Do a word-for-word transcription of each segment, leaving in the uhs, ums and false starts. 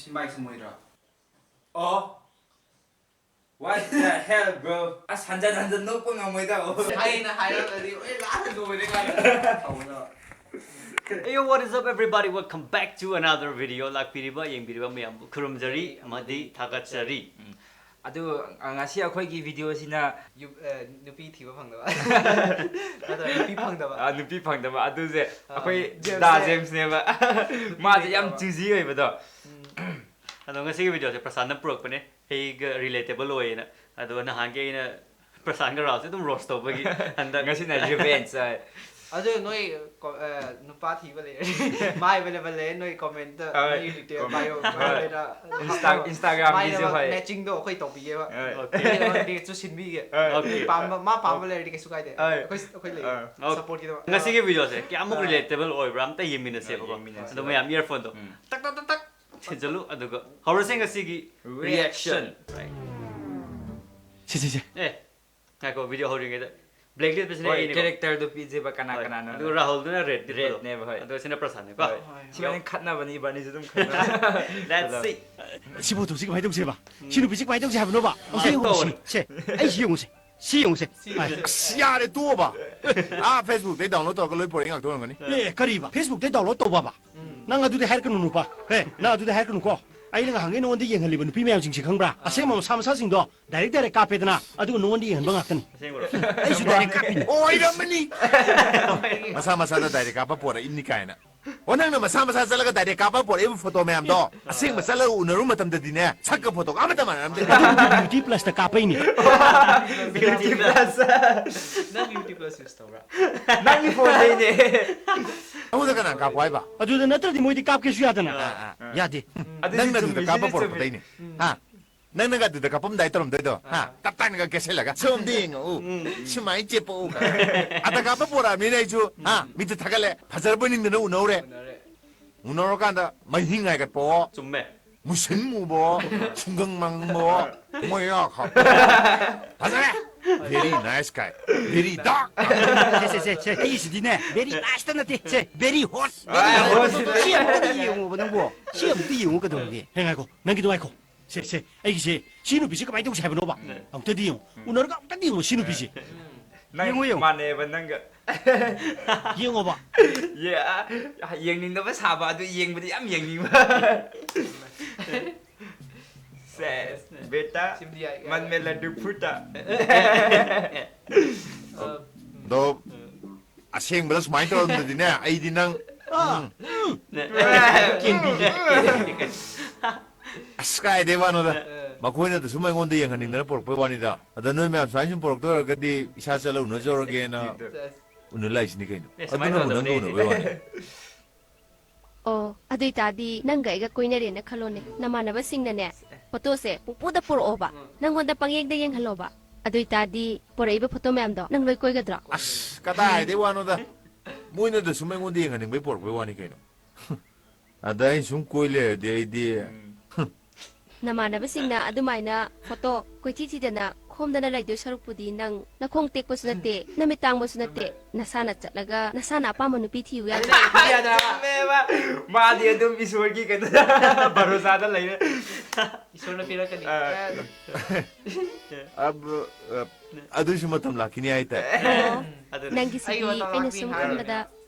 ꯁꯤ ꯃꯥꯏꯛ ꯁꯨꯝꯃꯣꯏꯗ꯭ꯔꯣ? ꯑꯣ꯫ What the hell, bro? ꯑꯁ, ꯍꯟꯖꯟ ꯍꯟꯖꯟ ꯅꯣꯛꯄ ꯉꯝꯃꯣꯏꯗ꯫ ꯍꯥꯏꯅ ꯍꯥꯏꯔꯛꯑꯗꯤ ꯂꯣꯏ ꯂꯥꯛꯑ ꯂꯣꯏꯔꯦ ꯀꯥꯏꯅ ꯇꯧꯒꯗꯕ꯫ Hey, yo, what is up, everybody? Welcome back to another video. ꯂꯥꯛꯄꯤꯔꯤꯕ, ꯌꯦꯡꯕꯤꯔꯤꯕ ꯃꯌꯥꯝꯕꯨ ꯈꯨꯔꯨꯝꯖꯔꯤ ꯑꯃꯗꯤ ꯊꯥꯒꯠꯆꯔꯤ꯫ ꯎꯝ꯫ ꯑꯗꯨ, ꯑ, ꯉꯁꯤ ꯑꯩꯈꯣꯏꯒꯤ video ꯁꯤꯅ ꯌꯨ-, ꯑ, ꯅꯨꯄꯤ ꯊꯤꯕ ꯐꯪꯗꯕ꯫ ꯅꯠꯇ꯭ꯔ ꯅꯨꯄꯤ ꯐꯪꯗꯕ꯫ ꯑ, ꯅꯨꯄꯤ ꯐꯪꯗꯕ꯫ ꯑꯗꯨꯁꯦ ꯑ, ꯑꯩꯈꯣꯏ ꯖꯦꯝꯁꯁꯦ ꯗꯥ ꯖꯦꯝꯁꯅꯦꯕ꯫ ꯅꯨꯄꯤ ꯃꯥꯁꯦ ꯌꯥꯝ ꯂꯩꯇꯕ꯫ Choosy ꯑꯣꯏꯕꯗꯣ꯫ ꯎꯝ꯫ ꯑꯗꯣ ꯉꯁꯤꯒꯤ video ꯁꯦ ꯄ꯭ꯔꯁꯥꯟꯅ ꯄꯨꯔꯛꯄꯅꯦ꯫ ꯑꯩꯒ relatable ꯑꯣꯏꯌꯦꯅ꯫ ꯑꯗꯣ ꯅꯍꯥꯟꯒꯤ ꯑꯩꯅ ꯄ꯭ꯔꯁꯥꯟꯒ ꯔꯥꯍꯨꯜꯁꯦ ꯑꯗꯨꯝ roast ꯇꯧꯕꯒꯤ ꯍꯟꯗꯛ ꯉꯁꯤꯅ revenge, ꯑ꯫ ꯑꯗꯨ ꯅꯣꯏ ꯀꯣ-, ꯑ, ꯅꯨꯄꯥ ꯊꯤꯕ ꯂꯩꯔꯗꯤ ꯃꯥ available ꯂꯩꯌꯦ, ꯅꯣꯏ comment ꯇ ꯍꯣꯏ, ꯅꯣꯏ detail comment, bio, ꯍꯣꯏ꯫ Bio data Insta-, Instagram ꯒꯤꯁꯨ ꯃꯥꯏꯅ ꯍꯣꯏ꯫ Matching ꯗꯣ ꯑꯩꯈꯣꯏ ꯇꯧꯕꯤꯒꯦꯕ꯫ ꯍꯣꯏ꯫ Okay꯫ ꯑꯩꯅ ꯃꯥꯒꯤ ꯆꯨꯁꯤꯟꯕꯤꯒꯦ꯫ ꯍꯣꯏ꯫ Okay꯫ ꯄꯥꯝꯕ, ꯃꯥ ꯄꯥꯝꯕ ꯍꯣꯏ꯫ ꯂꯩꯔꯗꯤ ꯀꯩꯁꯨ ꯀꯥꯏꯗꯦ꯫ ꯍꯣꯏ꯫ ꯑꯩꯈꯣꯏ, ꯑꯩꯈꯣꯏ ꯂꯩꯌꯦ꯫ ꯑꯥ꯫ Okay꯫ Support ꯀꯤꯗꯃꯛ꯫ ꯉꯁꯤꯒꯤ video ꯁꯦ ꯀꯌꯥꯃꯨꯛ ꯑꯥ꯫ Relatable ꯑꯣꯏꯕ꯭ꯔꯥ ꯑꯝꯇ ꯌꯦꯡꯃꯤꯟꯅꯁꯦꯕꯀꯣ꯫ ꯍꯣꯏ, ꯌꯦꯡꯃꯤꯟꯅꯁꯦ꯫ ꯑꯗꯣ ꯃꯌꯥꯝ earphone ꯗꯣ ꯎꯝ꯫ ꯇꯛ ꯇꯛ ꯇꯛ ꯇꯛ ꯊꯤꯟꯖꯜꯂꯨ, ꯑꯗꯨꯒ ꯍꯧꯔꯁꯦ ꯉꯁꯤꯒꯤ reaction꯫ Reaction꯫ ꯁꯦ, ꯁꯦ, ꯁꯦ꯫ ꯑꯦ, ꯉꯥꯏꯈꯣ, video ꯍꯧꯔꯤꯉꯩꯗ blacklist ꯁꯤꯅ ꯍꯣꯏ, ꯑꯩꯅꯦꯀꯣ꯫ Character ꯗꯣ ꯄꯤꯖꯦꯕ ꯀꯅꯥ ꯍꯣꯏ꯫ ꯀꯅꯥꯅꯣ꯫ ꯑꯗꯨꯒ ꯔꯥꯍꯨꯜꯗꯨꯅ red ꯂꯤꯠꯄꯗꯣ꯫ Red ꯅꯦꯕ, ꯍꯣꯏ꯫ ꯑꯗꯣ ꯁꯤꯅ ꯄ꯭ꯔꯁꯥꯟꯅꯦꯀꯣ꯫ ꯍꯣꯏ꯫ ꯁꯤꯕꯥꯅꯤ ꯈꯠꯅꯕꯅꯤ, ꯏꯕꯥꯅꯤꯁꯨ ꯑꯗꯨꯝ ꯈꯠꯅꯕ꯫ Let's see꯫ ꯁꯤ photo ꯁꯤ ꯀꯃꯥꯏꯅ ꯇꯧꯁꯦꯕ? ꯁꯤ ꯅꯨꯄꯤꯁꯤ ꯀꯃꯥꯏꯅ ꯇꯧꯁꯦ ꯍꯥꯏꯕꯅꯣꯕ? ꯑꯝꯇ ꯌꯦꯡꯉꯣ ꯇꯧꯔꯦ꯫ ꯁꯤ꯫ ꯁꯦ, ꯑꯩ ꯁꯤ ꯌꯦꯡꯉꯨꯁꯦ꯫ ꯁꯤ ꯌꯦꯡꯉꯨꯁꯦ꯫ ꯁꯤ ꯌꯦꯡꯉꯨꯁꯦ꯫ ꯑꯁ, ꯌꯥꯔꯦ, ꯇꯣꯛꯑꯣꯕ꯫ ꯑꯥ, Facebook ꯇꯩ download ꯇꯧꯔꯒ ꯂꯣꯏ ꯄꯣꯔꯛꯏ ꯉꯥꯛꯇ ꯑꯣꯏꯔꯝꯒꯅꯤ꯫ ꯑꯦ, ꯀꯔꯤꯕ? Facebook ꯇꯩ download ꯇꯧꯕꯕ? ꯎꯝ꯫ ꯅꯪ ꯑꯗꯨꯗꯤ ꯍꯥꯏꯔꯛꯀꯅꯨ, ꯅꯨꯄꯥ꯫ ꯍꯦ, ꯅꯪ ꯑꯗꯨꯗꯤ ꯍꯥꯏꯔꯛꯀꯅꯨꯀꯣ꯫ ꯑꯩꯅ ꯉꯍꯥꯟꯒꯩ ꯅꯉꯣꯟꯗ ꯌꯦꯡꯍꯜꯂꯤꯕ ꯅꯨꯄꯤ ꯃꯌꯥꯝꯁꯤꯡꯁꯦ ꯈꯪꯕ꯭ꯔꯥ? ꯑꯥ꯫ ꯑꯁꯦꯡꯕ ꯃꯁꯥ ꯃꯁꯥꯁꯤꯡꯗꯣ direct direct ꯀꯥꯞꯄꯦꯗꯅ, ꯑꯗꯨꯒ ꯅꯉꯣꯟꯗ ꯌꯦꯡꯍꯟꯕ ꯉꯥꯛꯇꯅꯤ꯫ ꯑꯁꯦꯡꯕꯔꯣ? ꯑꯩꯁꯨ direct ꯀꯥꯞꯄꯤꯅꯤ꯫ ꯑꯣꯏꯔꯝꯃꯅꯤ꯫ ꯃꯁꯥ ꯃꯁꯥꯗ direct ꯀꯥꯞꯄ ꯄꯣꯔꯛꯏꯅꯤ ꯀꯥꯏꯅ꯫ ꯑꯣ, ꯅꯪꯅ ꯃꯁꯥ ꯃꯁꯥ ꯆꯠꯂꯒ direct ꯀꯥꯞꯄ ꯄꯣꯔꯛꯏꯕ photo ꯃꯌꯥꯝꯗꯣ ꯑꯁꯦꯡꯕ ꯆꯠꯂꯒ ꯎꯅꯔꯨ ꯃꯇꯝꯗꯗꯤꯅꯦ, ꯁꯛꯀ photo ꯒ ꯑꯃꯠꯇ ꯃꯥꯟꯅꯔꯝꯗꯦ꯫ ꯑꯗꯨꯕꯨꯗꯤ Beauty Plus ꯇ ꯀꯥꯞꯄꯩꯅꯦ꯫ Beauty Plus꯫ ꯅꯪ Beauty Plus use ꯇꯧꯕ꯭ꯔꯥ? ꯅꯪꯒꯤ phone ꯗꯩꯅꯦ꯫ ꯑꯩꯉꯣꯟꯗ ꯀꯅꯥ ꯀꯥꯞꯄꯣ ꯍꯥꯏꯕ? ꯑꯗꯨꯗ ꯅꯠꯇ꯭ꯔꯗꯤ ꯃꯣꯏꯗꯤ ꯀꯥꯞꯀꯦꯁꯨ ꯌꯥꯗꯅ꯫ ꯑꯥ, ꯑꯥ꯫ ꯌꯥꯗꯦ꯫ ꯑꯗꯨꯗꯤ ꯅꯪꯅ ꯑꯗꯨꯗ ꯆꯨꯝꯃꯤ, ꯀꯥꯞꯄ ꯁꯤꯗꯤ ꯄꯣꯔꯛꯄ ꯆꯨꯝꯃꯤ꯫ ꯇꯩꯅꯦ꯫ ꯎꯝ꯫ ꯍꯥ? ꯅꯪꯅꯒ ꯑꯗꯨꯗ ꯀꯥꯞꯄꯝꯗꯥꯏ ꯇꯧꯔꯝꯗꯣꯏꯗꯣ, ꯍꯥ? ꯑꯥ꯫ ꯇꯞ ꯇꯥꯏꯅꯒ ꯀꯦꯁꯜꯂꯒ, "ꯁꯣꯝꯗ ꯌꯦꯡꯉꯛꯎ, ꯎꯝ꯫ ꯁꯨꯃꯥꯏꯅ ꯆꯦꯞꯄꯛꯎ" ꯀꯥꯏꯅ꯫ ꯑꯗ ꯀꯥꯞꯄ ꯄꯣꯔꯛꯑꯕꯅꯤꯅ ꯑꯩꯁꯨ, ꯍꯥ? ꯎꯝ꯫ ꯃꯤꯠꯇ ꯊꯥꯒꯠꯂꯦ, ꯐꯖꯔꯕꯣꯏ ꯅꯤꯡꯗꯅ ꯎꯅꯧꯔꯦ꯫ ꯎꯅꯔꯦ꯫ ꯎꯅꯔꯀꯥꯟꯗ ꯃꯍꯤ ꯉꯥꯏꯒꯠꯄꯑꯣ, ꯆꯨꯝꯃꯦ꯫ ꯃꯨꯁꯤꯟ ꯃꯨꯕꯑꯣ, ꯁꯨꯡꯒꯪ ꯃꯪꯕꯑꯣ, ꯃꯣꯏ ꯌꯥꯎꯈ꯭ꯔꯕ꯫ ꯐꯖꯔꯦ꯫ Very nice guy. Very dark. ꯁꯦ, ꯁꯦ, ꯁꯦ, ꯁꯦ, ꯑꯩꯒꯤꯁꯤꯗꯤꯅꯦ, very nice ꯇ ꯅꯠꯇꯦ, ꯁꯦ, very hot. ꯁꯤ ꯑꯝꯇꯗꯤ ꯌꯦꯡꯉꯣꯕ ꯅꯪꯕꯣ꯫ ꯁꯤ ꯑꯝꯇ ꯌꯦꯡꯉꯨ ꯀꯩꯗꯧꯔꯒꯦ? ꯍꯦ, ꯉꯥꯏꯈꯣ, ꯅꯪꯒꯤꯗꯣ ꯉꯥꯏꯈꯣ꯫ ꯁꯦ, ꯁꯦ, ꯑꯩꯒꯤꯁꯦ, ꯁꯤ ꯅꯨꯄꯤꯁꯦ ꯀꯃꯥꯏꯅ ꯇꯧꯁꯦ ꯍꯥꯏꯕꯅꯣꯕ? ꯎꯝ꯫ ꯑꯝꯇꯗꯤ ꯌꯦꯡꯉꯨ꯫ ꯎꯅꯔꯒ ꯑꯝꯇꯗꯤ ꯌꯦꯡꯉꯨ, ꯁꯤ ꯅꯨꯄꯤꯁꯦ꯫ ꯅꯪ ꯌꯦꯡꯉꯣ, ꯌꯦꯡꯉꯣ꯫ ꯃꯥꯟꯅꯩꯌꯦꯕ ꯅꯪꯒ꯫ ꯌꯦꯡꯉꯣꯕ꯫ ꯌꯦ-, ꯑ, ꯌꯦꯡꯅꯤꯡꯗꯕ ꯁꯥꯕ ꯑꯗꯨ ꯌꯦꯡꯕꯗꯤ ꯌꯥꯝ ꯌꯦꯡꯅꯤꯡꯕ꯫ ꯁꯦꯁ, ꯕꯦꯇꯥ, ꯁꯤꯃꯗꯤ ꯌꯥꯏ, ꯌꯥꯏ꯫ ꯃꯟꯃꯦ ꯂꯗꯨ ꯐꯨꯇꯥ꯫ ꯑ, ꯑꯗꯣ, ꯑꯁꯦꯡꯕꯗ ꯁꯨꯃꯥꯏꯅ ꯇꯧꯔꯝꯗꯗꯤꯅꯦ, ꯑꯩꯗꯤ ꯅꯪ, ꯎꯝ꯫ ꯀꯦꯟꯕꯤꯒꯦ, ꯀꯦꯟꯕꯤꯒꯦ꯫ ꯑꯁ, ꯀꯥꯏꯗꯩ ꯋꯥꯅꯣꯗ꯫ ꯑ꯫ ꯃꯈꯣꯏꯅꯗ ꯁꯨꯝ ꯑꯩꯉꯣꯟꯗ ꯌꯦꯡꯍꯟꯅꯤꯡꯗꯅ ꯄꯨꯔꯛꯄꯩ ꯋꯥꯅꯤꯗ꯫ ꯑꯗ ꯅꯣꯏ ꯃꯌꯥꯝ ꯁꯨꯃꯥꯏꯅ ꯁꯨꯝ ꯄꯨꯔꯛꯇꯣꯏ ꯑꯣꯏꯔꯒꯗꯤ ꯏꯁꯥ ꯆꯠꯂ ꯎꯅꯖꯧꯔꯒꯦꯅ ꯁꯦꯁ꯫ ꯎꯅ ꯂꯥꯛꯏꯁꯤꯅꯤ ꯀꯩꯅꯣ꯫ ꯑꯦ, ꯁꯨꯃꯥꯏꯅ ꯑꯗꯨꯅꯕꯨ ꯅꯪꯒ ꯇꯧꯗꯕꯅꯦ꯫ ꯎꯅꯕꯩ ꯋꯥꯅꯤ꯫ ꯑꯣ, ꯑꯗꯨꯏ ꯇꯥꯔꯗꯤ ꯅꯪꯒ ꯑꯩꯒ ꯀꯣꯏꯅꯔꯦꯅ ꯈꯜꯂꯣꯅꯦ꯫ ꯅꯃꯥꯟꯅꯕꯁꯤꯡꯅꯅꯦ, ꯐꯣꯇꯣꯁꯦ ꯄꯨꯡꯄꯨꯗ ꯄꯨꯔꯛꯑꯣꯕ꯫ ꯎꯝ꯫ ꯅꯪꯉꯣꯟꯗ ꯄꯪꯌꯦꯡꯗ ꯌꯦꯡꯍꯜꯂꯣꯕ꯫ ꯑꯗꯨꯏ ꯇꯥꯔꯗꯤ ꯄꯨꯔꯛꯏꯕ ꯐꯣꯇꯣ ꯃꯌꯥꯝꯗꯣ ꯅꯪ ꯂꯣꯏ ꯀꯣꯏꯒꯗ꯭ꯔꯣ? ꯑꯁ, ꯀꯗꯥꯏꯗꯩ ꯋꯥꯅꯣꯗ꯫ ꯃꯣꯏꯅꯗ ꯁꯨꯝ ꯑꯩꯉꯣꯟꯗ ꯌꯦꯡꯍꯟꯅꯤꯡꯕꯩ ꯄꯨꯔꯛꯄꯩ ꯋꯥꯅꯤ ꯀꯩꯅꯣ꯫ ꯑꯗ ꯑꯩ ꯁꯨꯝ ꯀꯣꯏ ꯂꯩꯔꯗꯤ ꯑꯩꯗꯤ, ꯎꯝ꯫ ꯅꯃꯥꯟꯅꯕꯁꯤꯡꯅ ꯑꯗꯨꯃꯥꯏꯅ ꯐꯣꯇꯣ ꯀꯣꯏꯊꯤ ꯊꯤꯗꯅ ꯈꯣꯝꯗꯅ ꯂꯩꯗꯣꯏ ꯁꯔꯨꯛꯄꯨꯗꯤ ꯅꯪ ꯅꯈꯣꯡ ꯇꯦꯛꯄꯁꯨ ꯅꯠꯇꯦ, ꯅꯃꯤꯠ ꯇꯥꯡꯕꯁꯨ ꯅꯠꯇꯦ, ꯅꯁꯥꯅ ꯆꯠꯂꯒ ꯅꯁꯥꯅ ꯑꯄꯥꯝꯕ ꯅꯨꯄꯤ ꯊꯤꯌꯨ ꯌꯥꯗ꯭ꯔꯣ? ꯆꯨꯝꯃꯦꯕ꯫ ꯃꯥꯗꯤ ꯑꯗꯨꯝ ꯏꯁꯣꯔꯒꯤ ꯀꯩꯅꯣꯗ ꯚꯔꯣꯁꯥꯗ ꯂꯩꯔꯦ꯫ ꯏꯁꯣꯔꯅ ꯄꯤꯔꯛꯀꯅꯤ꯫ ꯑ, ꯑꯕ-, ꯑ, ꯑꯗꯨꯁꯨ ꯃꯇꯝ ꯂꯥꯛꯈꯤꯅꯤ ꯍꯥꯏꯇꯥꯏ꯫ ꯑꯣ, ꯑꯗꯨꯅꯦ꯫ ꯅꯪꯒꯤꯁꯤꯗꯤ ꯑꯩꯒꯤ ꯃꯇꯝ ꯑꯩꯅ ꯂꯥꯛꯈꯤꯅꯤ ꯁꯨꯝ ꯍꯥꯏꯔꯕꯅꯦ꯫ ꯈꯟꯕꯗ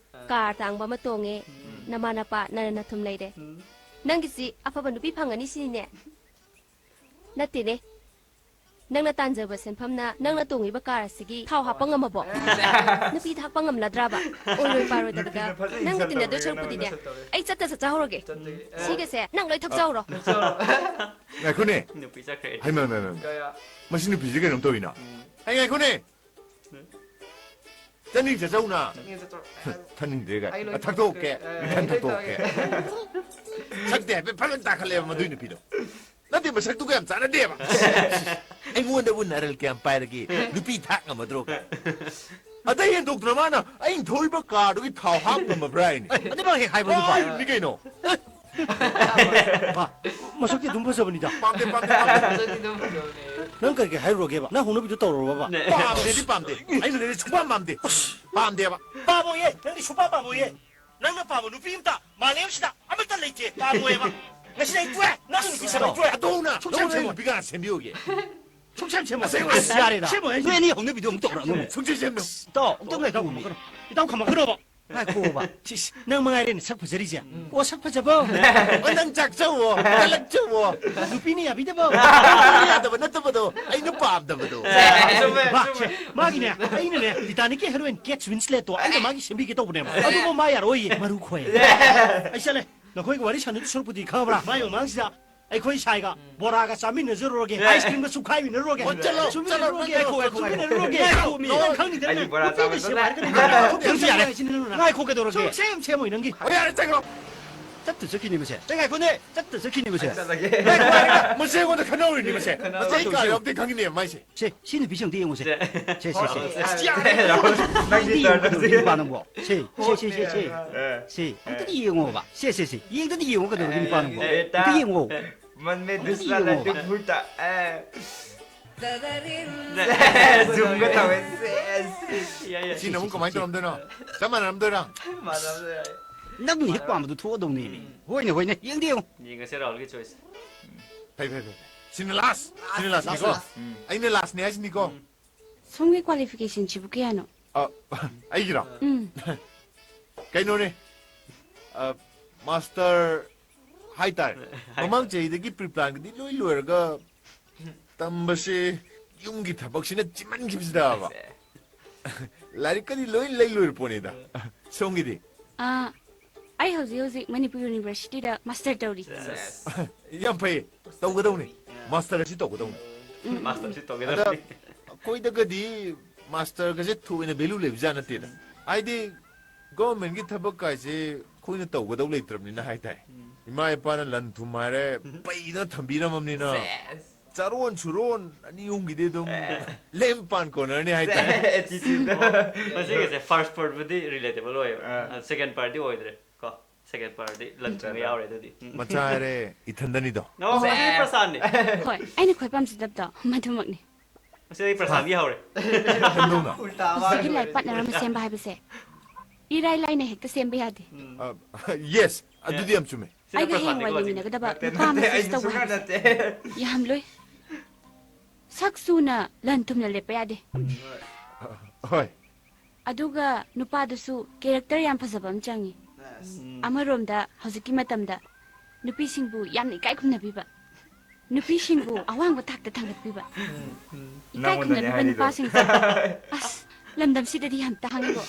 ꯀꯥꯔ ꯇꯥꯡꯕ ꯑꯃ ꯇꯣꯡꯉꯦ, ꯎꯝ꯫ ꯅꯃꯥ ꯅꯄꯥ ꯅꯔ ꯅꯊꯨꯝ ꯂꯩꯔꯦ꯫ ꯎꯝ꯫ ꯅꯪꯒꯤꯁꯤ ꯑꯐꯕ ꯅꯨꯄꯤ ꯐꯪꯉꯅꯤ ꯁꯤꯅꯤꯅꯦ? ꯅꯠꯇꯦꯅꯦ꯫ ꯅꯪꯅ ꯇꯥꯟꯖꯕ ꯁꯦꯟꯐꯝꯅ ꯅꯪꯅ ꯇꯣꯡꯉꯤꯕ ꯀꯥꯔ ꯑꯁꯤꯒꯤ ꯊꯥꯎ ꯍꯥꯞꯄ ꯉꯝꯃꯕꯣ? ꯅꯨꯄꯤ ꯊꯥꯛꯄ ꯉꯝꯂꯗ꯭ꯔꯕ? ꯑꯣꯏꯔꯣꯏ ꯄꯥꯔꯣꯏꯗꯕꯗ꯫ ꯅꯨꯄꯤꯅ ꯐꯖꯅ ꯅꯪꯒ ꯏꯟꯁꯜ ꯇꯤꯟꯅꯗꯣꯏ ꯇꯧꯔꯦ, ꯁꯔꯨꯛꯄꯨꯗꯤꯅꯦ, ꯅꯪꯅ ꯏꯟꯁꯜ ꯇꯧꯔꯦ꯫ ꯑꯩ ꯆꯠꯇ ꯆꯠꯆꯍꯧꯔꯒꯦ꯫ ꯆꯠꯇꯒꯦ꯫ ꯑꯦ꯫ ꯁꯤꯒꯁꯦ ꯅꯪ ꯂꯣꯏ ꯊꯛꯆꯍꯧꯔꯣ꯫ ꯊꯛꯆꯍꯧꯔꯣ꯫ ꯉꯥꯏꯈꯣꯅꯦ꯫ ꯅꯨꯄꯤ ꯆꯠꯈ꯭ꯔꯦ꯫ ꯍꯩꯃꯥ, ꯃꯥ, ꯃꯥ, ꯃꯥ꯫ ꯀꯌꯥ? ꯃꯁꯤ ꯅꯨꯄꯤꯁꯦ ꯀꯩꯅꯣꯝ ꯇꯧꯔꯤꯅ꯫ ꯎꯝ꯫ ꯑꯩ ꯉꯥꯏꯈꯣꯅꯦ꯫ ꯆꯠꯅꯤꯡ ꯆꯠꯆꯧꯅ꯫ ꯆꯠꯅꯤꯡ ꯆꯠꯆꯧ꯫ ꯊꯛꯅꯤꯡꯗ꯭ꯔꯦ ꯀꯥꯏ꯫ ꯑꯩ ꯂꯣꯏ ꯑ, ꯊꯛꯇꯣꯛꯀꯦ꯫ ꯊꯛꯇꯣꯛꯀꯦ꯫ ꯑꯩ ꯏꯊꯟ ꯂꯣꯏ ꯊꯛꯇꯣꯛꯀꯦ꯫ ꯊꯛꯑꯒꯦ꯫ ꯁꯛꯇꯤ ꯍꯥꯏꯐꯦꯠ ꯐꯖꯅ ꯇꯥꯈꯠꯂꯦꯕ ꯃꯗꯨꯏ ꯅꯨꯄꯤꯗꯣ꯫ ꯅꯠꯇꯦ, ꯃꯁꯛꯇꯨꯒ ꯌꯥꯝ ꯆꯥꯟꯅꯗꯦꯕ꯫ ꯑꯩꯉꯣꯟꯗꯕꯨ ꯅꯔꯜ ꯀꯌꯥꯝ ꯄꯥꯏꯔꯒꯦ? ꯅꯨꯄꯤ ꯊꯥꯛ ꯉꯝꯃꯗ꯭ꯔꯣ ꯀꯥꯏ꯫ ꯑꯇꯩ ꯍꯦꯟꯗꯣꯛꯇꯅ ꯃꯥꯅ ꯑꯩꯅ ꯊꯧꯔꯤꯕ ꯀꯥꯔꯗꯨꯒꯤ ꯊꯥꯎ ꯍꯥꯞ ꯉꯝꯃꯕ꯭ꯔꯥ ꯍꯥꯏꯅꯤ꯫ ꯑꯗꯨꯃꯛ ꯍꯦꯛ ꯍꯥꯏꯕ ꯅꯨꯄꯥ꯫ ꯍꯥꯏꯔꯤꯕꯅꯤ ꯀꯩꯅꯣ꯫ ꯃꯥ, ꯃꯁꯛꯇꯤ ꯑꯗꯨꯝ ꯐꯖꯕꯅꯤꯗ꯫ ꯄꯥꯝꯗꯦ, ꯄꯥꯝꯗꯦ, ꯄꯥꯝꯗꯦ꯫ ꯃꯁꯛꯇꯤ ꯑꯗꯨꯝ ꯐꯖꯕꯅꯦ꯫ ꯅꯪ ꯀꯔꯤ ꯀꯔꯤ ꯍꯥꯏꯔꯨꯔꯒꯦꯕ? ꯅꯪ ꯍꯧꯅꯕꯤꯗꯨ ꯇꯧꯔꯨꯔꯕꯕ? ꯄꯥꯝꯗꯦꯗꯤ ꯄꯥꯝꯗꯦ꯫ ꯑꯩꯅꯗꯤ ꯁꯨꯡꯄꯥꯝ ꯄꯥꯝꯗꯦ꯫ ꯄꯥꯝꯗꯦꯕ꯫ ꯄꯥꯝꯃꯣꯏꯌꯦ꯫ ꯅꯪꯗꯤ ꯁꯨꯡꯄꯥꯝ ꯄꯥꯝꯃꯣꯏꯌꯦ꯫ ꯅꯪꯅ ꯄꯥꯝꯕ ꯅꯨꯄꯤ ꯑꯝꯇ ꯃꯥꯂꯦꯝꯁꯤꯗ ꯑꯃꯠꯇ ꯂꯩꯇꯦ꯫ ꯄꯥꯝꯃꯣꯏꯌꯦꯕ꯫ ꯉꯁꯤꯗꯤ ꯑꯩ ꯇꯣꯛꯑꯦ꯫ ꯅꯪ ꯅꯨꯄꯤ ꯁꯦꯝꯃꯣ꯫ ꯑꯩ ꯇꯣꯛꯑꯦ꯫ ꯑꯗꯣ ꯍꯧꯅ ꯁꯨꯡꯁꯦꯝ ꯅꯪ ꯁꯦꯝꯃꯣꯏ꯫ ꯅꯨꯄꯤ ꯀꯅꯥ ꯁꯦꯝꯕꯤꯌꯨꯒꯦ? ꯁꯨꯡꯁꯦꯝ ꯁꯦꯝꯃꯣꯏ꯫ ꯑꯁꯦꯡꯕ ꯑꯁ, ꯌꯥꯔꯦꯗ꯫ ꯁꯦꯝꯃꯣꯏ ꯍꯥꯏꯁꯤꯅꯤ꯫ ꯅꯣꯏ ꯑꯅꯤ ꯍꯧꯅꯕꯤꯗꯣ ꯑꯃꯨꯛ ꯇꯧꯔꯛꯑꯅꯨ꯫ ꯁꯨꯡꯁꯦꯝ ꯁꯦꯝꯃꯣꯏ꯫ ꯇꯥꯎ, ꯑꯝꯇ ꯉꯥꯏꯈꯣꯃꯤ꯫ ꯏꯇꯥꯎ ꯈꯝꯃꯛꯀꯅꯣꯕ꯫ ꯉꯥꯏꯈꯣꯕ꯫ ꯁꯤꯁ, ꯅꯪ ꯃꯉꯥꯏꯔꯦꯅꯦ ꯁꯛ ꯐꯖꯔꯤꯁꯦ꯫ ꯑꯣ, ꯁꯛ ꯐꯖꯕ꯫ ꯑꯣ, ꯅꯪ ꯆꯥꯛꯆꯧꯋꯣ, ꯀꯜꯂꯛꯆꯧꯋꯣ꯫ ꯅꯨꯄꯤꯅ ꯌꯥꯕꯤꯗꯕ꯫ ꯌꯥꯗꯕ ꯅꯠꯇꯕꯗꯣ, ꯑꯩꯅ ꯄꯥꯝꯗꯕꯗꯣ꯫ ꯆꯨꯝꯃꯦ, ꯃꯥ, ꯆꯨꯝꯃꯦ꯫ ꯁꯦ, ꯃꯥꯒꯤꯅꯦ, ꯑꯩꯅꯅꯦ, ꯇꯤꯇꯥꯅꯤꯛꯀꯤ heroine Kate Winslet ꯇꯣ ꯑꯩꯅ ꯃꯥꯒꯤ ꯁꯦꯝꯕꯤꯒꯦ ꯇꯧꯕꯅꯦꯕ꯫ ꯑꯗꯨꯕꯨ ꯃꯥ ꯌꯥꯔꯣꯏꯌꯦ, ꯃꯔꯨ ꯈꯣꯏ꯫ ꯑꯩ ꯆꯠꯂꯦ꯫ ꯅꯈꯣꯏꯒ ꯋꯥꯔꯤ ꯁꯥꯟꯅꯗꯣꯏ ꯁꯔꯨꯛꯄꯨꯗꯤ ꯈꯪꯉꯕ꯭ꯔꯥ? ꯃꯥꯏ ꯃꯃꯥꯡꯁꯤꯗ ꯑꯩꯈꯣꯏ ꯁꯥꯏꯒ ꯕꯣꯔꯥꯒ ꯆꯥꯃꯤꯟꯅꯁꯔꯨꯔꯒꯦ, ꯑꯦ꯫ Ice cream ꯒ ꯁꯨꯈꯥꯏꯃꯤꯟꯅꯔꯨꯔꯒꯦ꯫ ꯑꯣ, ꯆꯠꯂꯣ, ꯆꯨꯝꯃꯤꯟꯅꯔꯨꯔꯒꯦ, ꯆꯠꯂꯣ, ꯉꯥꯏꯈꯣ, ꯉꯥꯏꯈꯣ, ꯉꯥꯏꯈꯣ꯫ ꯆꯨꯝꯃꯤꯟꯅꯔꯨꯔꯒꯦ꯫ ꯉꯥꯏꯈꯣꯃꯤ꯫ ꯅꯪ ꯈꯪꯉꯤꯗꯅ, ꯑꯩꯗꯤ ꯕꯣꯔꯥ ꯅꯨꯄꯤꯅ ꯆꯥꯕ ꯁꯦꯝꯕ ꯍꯥꯏꯔꯒꯅꯤ꯫ ꯅꯪ ꯈꯪꯗꯦ, ꯈꯪꯗꯦ ꯌꯥꯔꯦ꯫ ꯍꯥꯏꯁꯤꯅꯤ ꯅꯪꯅ꯫ ꯉꯥꯏꯈꯣ, ꯀꯩꯗꯧꯔꯒꯦ? ꯁꯨꯝ ꯁꯦꯝ ꯁꯦꯝꯃꯣꯏ ꯅꯪꯒꯤ꯫ ꯑꯣ, ꯌꯥꯔꯦ, ꯆꯠꯈ꯭ꯔꯣ꯫ ꯆꯠꯇ ꯆꯠꯈꯤꯅꯤ ꯃꯁꯦ꯫ ꯑꯩ ꯉꯥꯏꯈꯣꯅꯦ, ꯆꯠꯇ ꯆꯠꯈꯤꯅꯤ ꯃꯁꯦ꯫ ꯑꯩ ꯆꯠꯂꯒꯦ꯫ ꯉꯥꯏꯈꯣ, ꯉꯥꯏꯈꯣ꯫ ꯃꯁꯦ ꯑꯩꯉꯣꯟꯗ ꯈꯟꯅꯍꯧꯔꯤꯅꯤ ꯃꯁꯦ꯫ ꯈꯟꯅꯍꯧꯔꯤꯅꯤ꯫ ꯃꯁꯦ ꯑꯩ ꯀꯥ ꯌꯧꯔꯛꯇꯦ ꯈꯪꯉꯤꯅꯦ ꯃꯥꯏꯁꯦ꯫ ꯁꯦ, ꯁꯤ ꯅꯨꯄꯤꯁꯦ ꯑꯝꯇ ꯌꯦꯡꯉꯨꯁꯦ꯫ ꯁꯦ꯫ ꯁꯦ, ꯁꯦ, ꯁꯦ꯫ ꯑꯁ, ꯌꯥꯔꯦ꯫ ꯅꯪꯗꯤ ꯑꯝꯇ ꯌꯦꯡꯉꯨ ꯇꯧꯔꯁꯤ꯫ ꯀꯩꯗꯧꯔꯒꯦ ꯅꯨꯄꯥ ꯅꯪꯕꯣ? ꯁꯦ, ꯁꯦ, ꯁꯦ, ꯁꯦ, ꯁꯦ꯫ ꯑꯦ꯫ ꯁꯦ, ꯑꯝꯇꯗꯤ ꯌꯦꯡꯉꯣꯕ꯫ ꯁꯦ, ꯁꯦ, ꯁꯦ꯫ ꯌꯦꯡꯗꯗꯤ ꯌꯦꯡꯉꯣ ꯀꯩꯗꯧꯔꯒꯦ ꯅꯨꯄꯥ ꯅꯪꯕꯣ? ꯑꯦ, ꯑꯝꯇ ꯌꯦꯡꯉꯣ꯫ ꯃꯟꯃꯦ ꯑꯝꯇꯗꯤ ꯗꯨꯁꯔꯥ ꯌꯦꯡꯉꯣꯕ꯫ ꯂꯗꯨ ꯐꯨꯔꯇꯥ꯫ ꯑꯦ꯫ ꯖꯨꯝꯒ ꯇꯧꯋꯦ꯫ ꯁꯦ, ꯁꯦ꯫ ꯌꯥꯏ, ꯌꯥꯏ꯫ ꯁꯤꯅ ꯑꯃꯨꯛ ꯀꯃꯥꯏꯅ ꯇꯧꯔꯝꯗꯣꯏꯅꯣ? ꯆꯞ ꯃꯥꯟꯅꯔꯝꯗꯣꯏꯔꯣ? ꯃꯥꯟꯅꯕ ꯌꯥꯏ꯫ ꯅꯪꯅ ꯍꯦꯛ ꯄꯥꯝꯕꯗꯣ ꯊꯣꯛꯑꯗꯧꯅꯦꯃꯤ꯫ ꯎꯝ꯫ ꯍꯣꯏꯅꯦ, ꯍꯣꯏꯅꯦ꯫ ꯌꯦꯡꯗꯤ ꯌꯦꯡꯉꯨ꯫ ꯌꯦꯡꯉꯁꯦ ꯔꯥꯍꯨꯜꯒꯤ choice꯫ ꯐꯩ, ꯐꯩ, ꯐꯩ, ꯐꯩ꯫ ꯁꯤꯅ last, ꯁꯤꯅ lastꯅꯤꯀꯣ? Last, last꯫ ꯎꯝ꯫ ꯑꯩꯅ lastꯅꯤ ꯍꯥꯏꯁꯤꯅꯤꯀꯣ? ꯎꯝ꯫ ꯁꯣꯝꯒꯤ qualificationꯁꯤꯕꯨ ꯀꯌꯥꯅꯣ? ꯑ, ꯑꯩꯒꯤꯔꯣ? ꯎꯝ꯫ ꯀꯩꯅꯣꯅꯦ, ꯑ, master ꯍꯥꯏꯇꯥꯔꯦ꯫ ꯃꯃꯥꯡ ꯆꯍꯤꯗꯒꯤ pre-planꯒꯗꯤ ꯂꯣꯏ ꯂꯣꯏꯔꯒ ꯇꯝꯕꯁꯦ ꯌꯨꯝꯒꯤ ꯊꯕꯛꯁꯤꯅ ꯆꯤꯟꯃꯟꯈꯤꯕꯁꯤꯗꯕ꯫ ꯁꯦ꯫ ꯂꯥꯏꯔꯤꯛꯀꯗꯤ ꯂꯣꯏ ꯂꯩ ꯂꯣꯏꯔ ꯄꯣꯠꯅꯤꯗ꯫ ꯁꯣꯝꯒꯤꯗꯤ? ꯑꯥ, ꯑꯩ ꯍꯧꯖꯤꯛ ꯍꯧꯖꯤꯛ ꯃꯅꯤꯄꯨꯔ ꯌꯨꯅꯤꯚꯔꯁꯤꯇꯤꯗ master ꯇꯧꯔꯤ꯫ ꯁꯦꯁ꯫ ꯌꯥꯝ ꯐꯩ, ꯇꯧꯒꯗꯧꯅꯤ꯫ Master ꯑꯁꯤ ꯇꯧꯒꯗꯧꯅꯤ꯫ ꯎꯝ, ꯎꯝ, ꯎꯝ꯫ Masterꯁꯤ ꯑꯗ ꯇꯧꯒꯗꯧꯅꯤ꯫ ꯑꯩꯈꯣꯏꯗꯒꯗꯤ masterꯒꯁꯦ ꯊꯣꯏꯅ value ꯂꯩꯕꯖꯥꯠ ꯅꯠꯇꯦꯗ꯫ ꯍꯥꯏꯗꯤ governmentꯀꯤ ꯊꯕꯛ ꯀꯥꯏꯁꯦ ꯑꯩꯈꯣꯏꯅ ꯇꯧꯒꯗꯧ ꯂꯩꯇ꯭ꯔꯕꯅꯤꯅ ꯍꯥꯏꯇꯥꯔꯦ꯫ ꯎꯝ꯫ ꯏꯃꯥ ꯏꯄꯥꯅ ꯂꯟ ꯊꯨꯝ ꯍꯥꯏꯔꯦ ꯄꯩꯗꯅ ꯊꯝꯕꯤꯔꯝꯃꯕꯅꯤꯅ꯫ ꯁꯦꯁ꯫ ꯆꯥꯔꯣꯟ ꯁꯨꯔꯣꯟ ꯑꯅꯤ ꯑꯍꯨꯝꯒꯤꯗꯤ ꯑꯗꯨꯝ ꯑꯦ꯫ ꯂꯦꯝ ꯄꯥꯟ ꯀꯣꯟꯅꯔꯅꯤ ꯍꯥꯏꯇꯥꯔꯦ꯫ Attitude꯫ ꯃꯁꯤꯒꯤꯁꯦ first partꯄꯨꯗꯤ relatable ꯑꯣꯏꯌꯦꯕ꯫ ꯑꯥ꯫ ꯑ, second partꯇꯤ ꯑꯣꯏꯗ꯭ꯔꯦ ꯀꯣ꯫ ꯁꯦꯀꯦꯟ ꯄꯥꯔꯗꯤ ꯂꯟ ꯊꯨꯝꯒ ꯌꯥꯎꯔꯦ ꯑꯗꯨꯗꯤ꯫ ꯎꯝ꯫ ꯃꯆꯥ ꯍꯥꯏꯔꯦ, ꯏꯊꯟꯗꯅꯤꯗꯣ꯫ ꯅꯣ, ꯃꯁꯤꯗꯤ ꯄ꯭ꯔꯁꯥꯟꯅꯤ꯫ ꯍꯣꯏ, ꯑꯩꯅ ꯈ꯭ꯋꯥꯏ ꯄꯥꯝꯖꯗꯕꯗꯣ ꯃꯗꯨꯃꯛꯅꯤ꯫ ꯃꯁꯤꯗꯤ ꯄ꯭ꯔꯁꯥꯟꯒꯤ ꯍꯧꯔꯦ꯫ ꯏꯊꯟꯗꯧꯅ꯫ ꯎꯜꯇꯥ ꯃꯥ ꯍꯧꯖꯤꯛꯀꯤ ꯂꯣꯏꯔꯦ꯫ ꯂꯥꯏꯔꯤꯛ ꯄꯥꯠꯅꯔ ꯑꯃ ꯁꯦꯝꯕ ꯍꯥꯏꯕꯁꯦ ꯏꯔꯥꯏ ꯂꯥꯏꯅ ꯍꯦꯛꯇ ꯁꯦꯝꯕ ꯌꯥꯗꯦ꯫ ꯎꯝ꯫ ꯑ, ꯌꯦꯁ, ꯑꯗꯨꯗꯤ ꯌꯥꯝ ꯆꯨꯝꯃꯦ꯫ ꯁꯤꯗ ꯑꯩꯒ ꯍꯌꯦꯡ ꯄ꯭ꯔꯁꯥꯟꯗꯤꯀꯣ ꯍꯧꯖꯤꯛ꯫ ꯂꯩꯃꯤꯟꯅꯒꯗꯕ ꯅꯠꯇꯦ, ꯅꯨꯄꯥ ꯅꯠꯇꯦ, ꯑꯃꯁꯨ ꯑꯩꯁꯨ ꯇꯧꯕ ꯁꯨꯡꯌꯥ ꯍꯥꯏꯕꯁꯦ ꯅꯠꯇꯦ꯫ ꯌꯥꯍꯜꯂꯣꯏ꯫ ꯁꯛ ꯆꯨꯅ ꯂꯟ ꯊꯨꯝꯅ ꯂꯦꯞꯄ ꯌꯥꯗꯦ꯫ ꯍꯣꯏ꯫ ꯑꯗꯨꯒ ꯅꯨꯄꯥꯗꯨꯁꯨ ꯀꯦꯔꯦꯛꯇꯔ ꯌꯥꯝ ꯐꯖꯕ ꯑꯃ ꯆꯪꯉꯤ꯫ ꯑꯁ꯫ ꯎꯝ꯫ ꯑꯃꯔꯣꯝꯗ ꯍꯧꯖꯤꯛꯀꯤ ꯃꯇꯝꯗ ꯅꯨꯄꯤꯁꯤꯡꯕꯨ ꯌꯥꯝꯅ ꯏꯀꯥꯏ ꯈꯨꯝꯅꯕꯤꯕ, ꯅꯨꯄꯤꯁꯤꯡꯕꯨ ꯑꯋꯥꯡꯕ ꯊꯥꯛꯇ ꯊꯥꯡꯒꯠꯄꯤꯕ, ꯏꯀꯥꯏ ꯅꯪꯉꯣꯟꯗꯅꯦ ꯈꯨꯝꯅꯕꯤꯕ ꯍꯥꯏꯔꯤꯗꯣ꯫ ꯅꯨꯄꯥꯁꯤꯡꯁꯦ ꯑꯁ, ꯂꯝꯗꯝꯁꯤꯗꯗꯤ ꯌꯥꯝ ꯇꯥꯡꯉꯤꯀꯣ꯫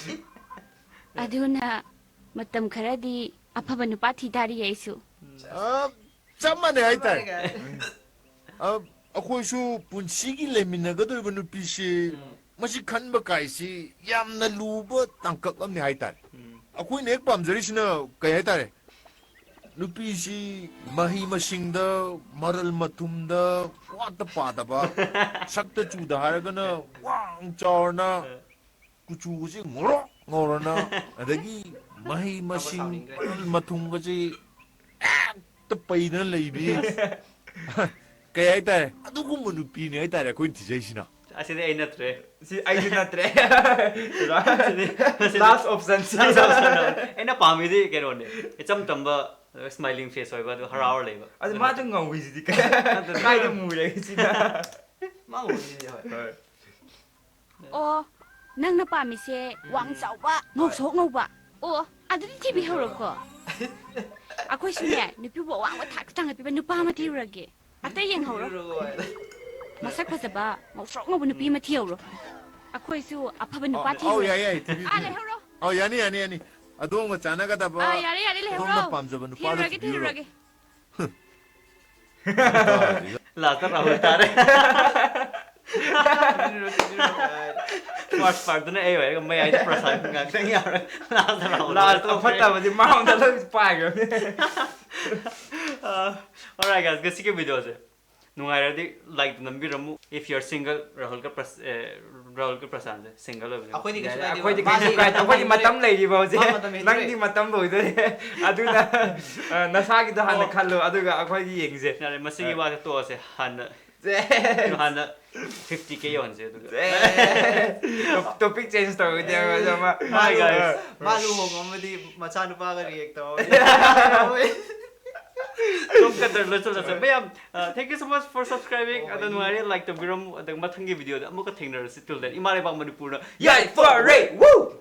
ꯑꯗꯨꯅ ꯃꯇꯝ ꯈꯔꯗꯤ ꯑꯐꯕ ꯅꯨꯄꯥ ꯊꯤ ꯇꯥꯔꯤ ꯑꯩꯁꯨ꯫ ꯑ, ꯆꯞ ꯃꯥꯟꯅꯩ ꯍꯥꯏꯇꯥꯔꯦ꯫ ꯑ, ꯑꯩꯈꯣꯏꯁꯨ ꯄꯨꯟꯁꯤꯒꯤ ꯂꯩꯃꯤꯟꯅꯒꯗꯧꯔꯤꯕ ꯅꯨꯄꯤꯁꯤ, ꯃꯁꯤ ꯈꯟꯕ ꯀꯥꯏꯁꯤ ꯌꯥꯝꯅ ꯂꯨꯕ ꯇꯥꯡꯀꯛ ꯑꯃꯅꯤ ꯍꯥꯏꯇꯥꯔꯦ꯫ ꯑꯩꯈꯣꯏꯅ ꯍꯦꯛ ꯄꯥꯝꯖꯔꯤꯁꯤꯅ ꯀꯩ ꯍꯥꯏꯇꯥꯔꯦ? ꯅꯨꯄꯤꯁꯤ ꯃꯍꯩ ꯃꯁꯤꯡꯗ, ꯃꯔꯜ ꯃꯊꯨꯝꯗ ꯋꯥꯠꯇ ꯄꯥꯗꯕ, ꯁꯛꯇ ꯆꯨꯗ ꯍꯥꯏꯔꯒꯅ ꯋꯥꯡ ꯆꯥꯎꯔꯅ, ꯀꯨꯆꯨꯒꯁꯤ ꯉꯧꯔꯣꯛ ꯉꯧꯔꯅ, ꯑꯗꯒꯤ ꯃꯍꯩ ꯃꯁꯤꯡ, ꯃꯔꯜ ꯃꯊꯨꯝꯒꯁꯤ ꯍꯦꯛꯇ ꯄꯩꯗꯅ ꯂꯩꯕꯤ꯫ ꯀꯩ ꯍꯥꯏꯇꯥꯔꯦ? ꯑꯗꯨꯒꯨꯝꯕ ꯅꯨꯄꯤꯅꯦ ꯍꯥꯏꯇꯥꯔꯦ ꯑꯩꯈꯣꯏꯅ ꯊꯤꯖꯩꯁꯤꯅ꯫ ꯑꯁꯤꯗꯤ ꯑꯩ ꯅꯠꯇ꯭ꯔꯦ꯫ ꯁꯤ ꯑꯩꯁꯨ ꯅꯠꯇ꯭ꯔꯦ꯫ ꯁꯤꯗꯤ, ꯁꯤꯗꯤ Last option ꯁꯤ꯫ Last option ꯅꯤ꯫ ꯑꯩꯅ ꯄꯥꯝꯃꯤꯗꯤ ꯀꯩꯅꯣꯅꯦ, ꯏꯆꯝ ꯆꯝꯕ, smiling face ꯑꯣꯏꯕ, ꯑꯗꯨ ꯍꯔꯥꯎꯔ ꯂꯩꯕ꯫ ꯑꯗꯨ ꯃꯥꯁꯨ ꯉꯧꯏꯁꯤꯗꯤ ꯀꯥꯏꯗ ꯃꯨꯔꯒꯦ ꯁꯤꯅ? ꯃꯥ ꯉꯧꯏꯁꯤꯗꯤ, ꯍꯣꯏ꯫ ꯍꯣꯏ꯫ ꯑꯣ, ꯅꯪꯅ ꯄꯥꯝꯃꯤꯁꯦ ꯋꯥꯡ ꯆꯥꯎꯕ, ꯉꯧꯁꯣꯛ ꯉꯧꯕ꯫ ꯑꯣ, ꯑꯗꯨꯗꯤ ꯊꯤꯕꯤꯍꯧꯔꯣꯀꯣ꯫ ꯑꯩꯈꯣꯏꯁꯨꯅꯦ, ꯅꯨꯄꯤꯕꯨ ꯑꯋꯥꯡꯕ ꯊꯥꯛꯇ ꯊꯥꯡꯒꯠꯄꯤꯕ ꯅꯨꯄꯥ ꯑꯃ ꯊꯤꯔꯨꯔꯒꯦ꯫ ꯑꯇꯩ ꯌꯦꯡꯍꯧꯔꯣ꯫ ꯃꯁꯛ ꯐꯖꯕ, ꯉꯧꯁꯣꯛ ꯉꯧꯕ ꯅꯨꯄꯤ ꯑꯃ ꯊꯤꯍꯧꯔꯣ꯫ ꯑꯩꯈꯣꯏꯁꯨ ꯑꯐꯕ ꯅꯨꯄꯥ ꯑꯧ, ꯊꯤꯔꯨꯔꯒꯦ꯫ ꯌꯥꯏ, ꯌꯥꯏ, ꯊꯤꯕꯤꯌꯨ, ꯑꯥ, ꯊꯤꯕꯤꯌꯨ꯫ ꯂꯩꯍꯧꯔꯣ꯫ ꯑꯧ, ꯌꯥꯅꯤ, ꯌꯥꯅꯤ, ꯌꯥꯅꯤ꯫ ꯑꯗꯣꯝꯒ ꯆꯥꯟꯅꯒꯗꯕ, ꯑꯥ, ꯌꯥꯔꯦ, ꯌꯥꯔꯦ, ꯂꯩꯍꯧꯔꯣ꯫ ꯑꯗꯣꯝꯅ ꯄꯥꯝꯖꯕ ꯅꯨꯄꯥꯗꯣ ꯊꯤꯔꯨꯔꯒꯦ, ꯊꯤꯕꯤꯔꯨꯔꯣ꯫ ꯊꯤꯔꯨꯔꯒꯦ꯫ Last ꯇ ꯔꯥꯍꯨꯜ ꯇꯥꯔꯦ꯫ First part ꯇꯨꯅ ꯑꯩ ꯑꯣꯏꯔꯒ ꯃꯌꯥꯏꯗ ꯄ꯭ꯔꯁꯥꯟ ꯉꯥꯛꯇꯪ ꯌꯥꯎꯔꯦ꯫ Last ꯇ ꯔꯥꯍꯨꯜ Last ꯇꯥꯔꯦ꯫ ꯑꯐꯠꯇꯕꯗꯤ ꯃꯥꯉꯣꯟꯗ ꯂꯣꯏ ꯄꯥꯏꯈ꯭ꯔꯕꯅꯦ꯫ ꯑ, alright guys, ꯉꯁꯤꯒꯤ video ꯁꯦ ꯅꯨꯡꯉꯥꯏꯔꯗꯤ like ꯇꯨ ꯅꯝꯕꯤꯔꯝꯃꯨ. If you are single, ꯔꯥꯍꯨꯜꯒ ꯄ꯭ꯔꯁ ꯑꯦ, ꯔꯥꯍꯨꯜꯒ ꯄ꯭ꯔꯁꯥꯟꯁꯦ single ꯑꯣꯏꯕꯅꯦ. ꯑꯩꯈꯣꯏꯗꯤ ꯀꯩꯁꯨ ꯌꯥꯔꯦ, ꯀꯥꯏꯗꯦ. ꯑꯩꯈꯣꯏꯗꯤ ꯃꯥꯗꯤ ꯀꯩꯁꯨ ꯀꯥꯏꯗꯦ, ꯑꯩꯈꯣꯏꯗꯤ ꯃꯥ ꯃꯇꯝ ꯃꯇꯝ ꯂꯩꯔꯤꯕ ꯍꯧꯖꯤꯛ. ꯃꯥ ꯃꯇꯝ ꯍꯦꯟꯗꯣꯛꯑꯦ. ꯅꯪꯗꯤ ꯃꯇꯝ ꯂꯣꯏꯗꯣꯔꯦ. ꯑꯗꯨꯅ ꯑ, ꯅꯁꯥꯒꯤꯗꯣ ꯍꯥꯟꯅ ꯑꯣ. ꯈꯜꯂꯣ, ꯑꯗꯨꯒ ꯑꯩꯈꯣꯏꯒꯤ ꯌꯦꯡꯁꯦ. ꯌꯥꯔꯦ, ꯃꯁꯤꯒꯤ ꯋꯥꯁꯦ ꯇꯣꯛꯑꯁꯦ. ꯍꯥꯟꯅ ꯁꯦ. ꯍꯥꯟꯅ fifty K ꯌꯧꯍꯟꯁꯦ, ꯑꯗꯨꯒ. Topic change ꯇꯧꯔꯒꯗꯤ ꯑꯃ Hi, guys. ꯃꯥ ꯂꯨꯍꯣꯡꯉꯝꯃꯗꯤ ꯃꯆꯥꯅꯨꯄꯥꯒ react ꯇꯧꯔ. ꯁꯣꯝ ꯀꯗꯔ ꯂꯣꯏꯁꯤꯜꯂꯁꯦ. ꯃꯌꯥꯝ, uh, thank you so much for subscribing. ꯑꯗꯣ ꯅꯨꯡꯉꯥꯏꯔꯦ, like ꯇꯧꯕꯤꯔꯝꯃꯨ. ꯑꯗꯨꯒ ꯃꯊꯪꯒꯤ video ꯗ ꯑꯃꯨꯛꯀ ꯊꯦꯡꯅꯔꯁꯤ. Till then, ꯏꯃꯥ ꯂꯩꯕꯥꯛ ꯃꯅꯤꯄꯨꯔꯗ ꯌꯥꯏꯐꯔꯦ! Woo!